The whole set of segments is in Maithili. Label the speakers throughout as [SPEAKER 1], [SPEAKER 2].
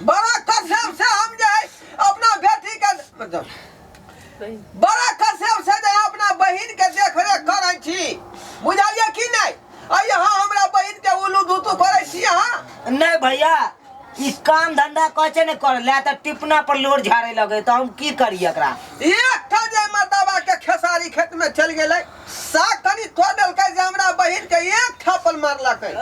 [SPEAKER 1] बड़ा कसम से हम जे है अपना बेटी के बड़ा कसम से जे अपना बहिन के देखरेख करै छी बुझलियै कि नहि आ यहाँ हमरा बहिन के उलू धुतू करै छी अहाँ।
[SPEAKER 2] नहीं भैया, ई काम धंधा कहै छै ने कर ले तऽ टिपना पर लोर झाड़े लगे तऽ हम की करी एकरा?
[SPEAKER 1] एकटा जे मर्दाबा के खेसारी खेत में चलि गेलै, साग कनि तोड़ देलकै जे हमरा बहिन के एक थापल मारलकै,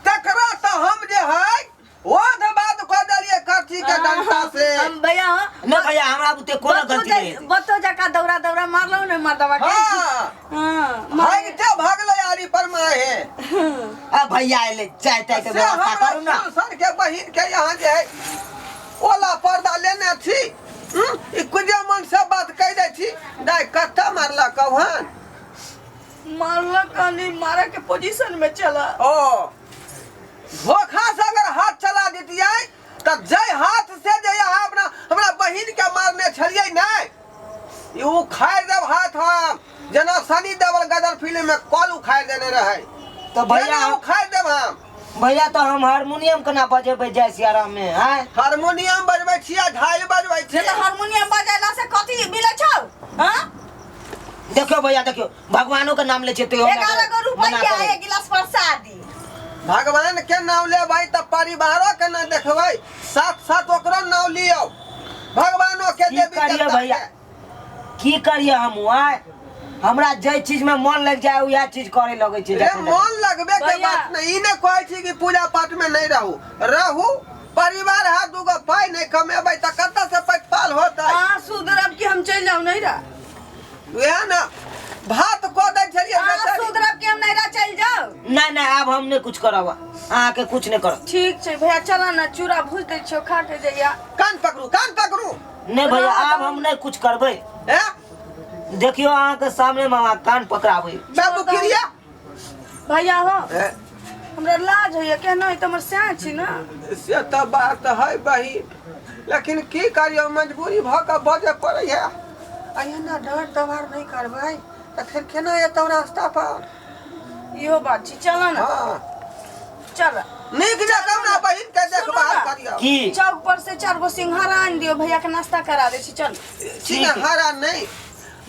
[SPEAKER 1] तकरा तऽ हम जे है ओध बाद कऽ देलियै करची के डंटा से।
[SPEAKER 3] हम भैया हो।
[SPEAKER 2] नहीं भैया, हमरा बुते कोनो गलती नहीं हेतै।
[SPEAKER 3] बतो जका दौड़ा दौड़ा मारलौ ने मर्दवा के।
[SPEAKER 1] हाँ।
[SPEAKER 3] हाँ,
[SPEAKER 1] भागते भागले आरी पर माहे।
[SPEAKER 2] आ भैया एले चाय ताय के
[SPEAKER 1] से
[SPEAKER 2] व्यवस्था
[SPEAKER 1] हमरा
[SPEAKER 2] करू ना।
[SPEAKER 1] सर के बहिन के यहाँ जे है ओला पर्दा लेने छी। ई कुजे मन से बात कह दै छी दाइ कत्ता मारलक हन?
[SPEAKER 3] मारलक कनी मारे के पोजीशन में चला।
[SPEAKER 1] ओ धोखा से अगर हाथ चला दितियै तऽ जै हाथ से जे यहाँ अपना हमरा बहिन के मारने छलियै नहि, ई उखाड़ि देब हाथ हम, जेना सनी देओल गदर फिल्म में कल उखाड़ि देने रहै।
[SPEAKER 2] तऽ भैया
[SPEAKER 1] जेना उखाड़ि देब हम।
[SPEAKER 2] भैया तऽ हम हारमोनियम केना बजेबै जय सियाराम में? आँय?
[SPEAKER 1] हारमोनियम बजबै छियै, झालि बजबै
[SPEAKER 3] से
[SPEAKER 1] छियै।
[SPEAKER 3] तऽ हारमोनियम बजेला से कथी मिलै छौ? हाँ?
[SPEAKER 2] देखियौ भैया, देखियौ, भगवानो के नाम लै छियै तैयो हमरा
[SPEAKER 3] 11 गो
[SPEAKER 2] मना
[SPEAKER 3] रुपैया
[SPEAKER 2] करै।
[SPEAKER 3] एक गिलास प्रसादी।
[SPEAKER 1] भगवान के नाम लेबै तऽ परिवारो के ना देखबै, साथ साथ ओकरो नाम लियौ, भगवानो के
[SPEAKER 2] की
[SPEAKER 1] देवी
[SPEAKER 2] करियै
[SPEAKER 1] देवता
[SPEAKER 2] भैया?
[SPEAKER 1] के।
[SPEAKER 2] की करियै हम? आँय, हमरा जै चीज में मन लग जाए उएह चीज करे लगै छै।
[SPEAKER 1] रे
[SPEAKER 2] जखन
[SPEAKER 1] मन लगबे के
[SPEAKER 3] भैया।
[SPEAKER 1] बात नहीं, ई नहीं कहै छी कि पूजा पाठ में नहीं रहू, रहू परिवार है, दूगो पाई नहीं कमेबै तऽ कतऽ से पैतपाल होतै?
[SPEAKER 3] अहाँ सुधरब कि हम चलि जाउ नैहरा?
[SPEAKER 1] वएह ने भात कऽ दै छलियै
[SPEAKER 3] अहाँ
[SPEAKER 1] बेचारी।
[SPEAKER 3] सुधरब कि हम नैहरा चलि जाउ?
[SPEAKER 2] नहीं नहीं, आब हम नहीं कुछ करब, अहाँके कुछ नहीं करब।
[SPEAKER 3] ठीक छै भैया, चल ने चूड़ा भूज दै छियौ, खा के जइया।
[SPEAKER 1] कान पकड़ू, कान पकड़ू।
[SPEAKER 2] नहीं भैया, आब हम नहीं कुछ करबै।
[SPEAKER 1] हैं?
[SPEAKER 2] देखियो, अहाँके सामने में अहाँ कान पकड़ाबै।
[SPEAKER 1] बाबू क्रिया।
[SPEAKER 3] भैया हो,
[SPEAKER 1] हैं?
[SPEAKER 3] हमरा लाज होइया, केहनो है तऽ हमर स्याह छी ने।
[SPEAKER 1] से तऽ बात है बहिन, लेकिन की करियौ, मजबूरी भऽ कऽ बजऽ पड़ै है। आ एना डाँट दबार नहि करबै तऽ फेर केना एतौ रास्ता पर?
[SPEAKER 3] इहो बात छै, चल ने।
[SPEAKER 1] हाँ।
[SPEAKER 3] चल।
[SPEAKER 1] नीक जकाँ हमरा बहिन के देखभाल
[SPEAKER 3] सुनू ने।
[SPEAKER 1] करियौ।
[SPEAKER 2] की?
[SPEAKER 3] चौक पर से 4 गो सिंघाड़ा आनि दियौ, भैया के नाश्ता करा दै छी, चल।
[SPEAKER 1] सिंघाड़ा नहि,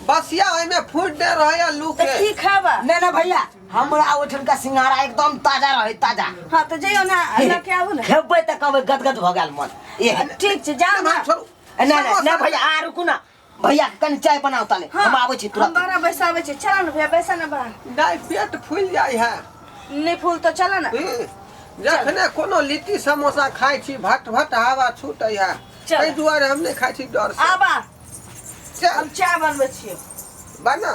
[SPEAKER 1] बसिया ओहिमे फूट दे रहै आलू
[SPEAKER 3] तऽ
[SPEAKER 1] के।
[SPEAKER 3] की खाबा?
[SPEAKER 2] नहीं नहीं भैया, हमरा ओहिठुनका सिंघाड़ा एकदम ताजा रहे, ताजा।
[SPEAKER 3] हाँ तऽ जइयौ ने, लऽ के आबू ने।
[SPEAKER 2] खेबै तऽ कहबै गदगद भऽ गेल मन। ए,
[SPEAKER 3] ठीक छै, जाउ ने।
[SPEAKER 1] छोड़ू।
[SPEAKER 2] नहीं नहीं नहीं भैया, आ रुकू ना भैया, कनि चाय बनाउ ताले।
[SPEAKER 3] हाँ,
[SPEAKER 2] हम आबै छी
[SPEAKER 3] हम
[SPEAKER 2] तुरंत।
[SPEAKER 3] बाहर बैसाबै छी, चल ने भैया, बैसा ने बाहर।
[SPEAKER 1] नहि, पेट फूलि जाइ है।
[SPEAKER 3] नहि फूल तऽ चल ने।
[SPEAKER 1] जखने कोनो लिट्टी समोसा खाइ छी, भट भट हवा छूटै है।
[SPEAKER 3] चल।
[SPEAKER 1] एहि दुआरे हम नहि खाइ छी डर से।
[SPEAKER 3] आबा।
[SPEAKER 1] चल।
[SPEAKER 3] हम चाय बनबै छियौ।
[SPEAKER 1] बना।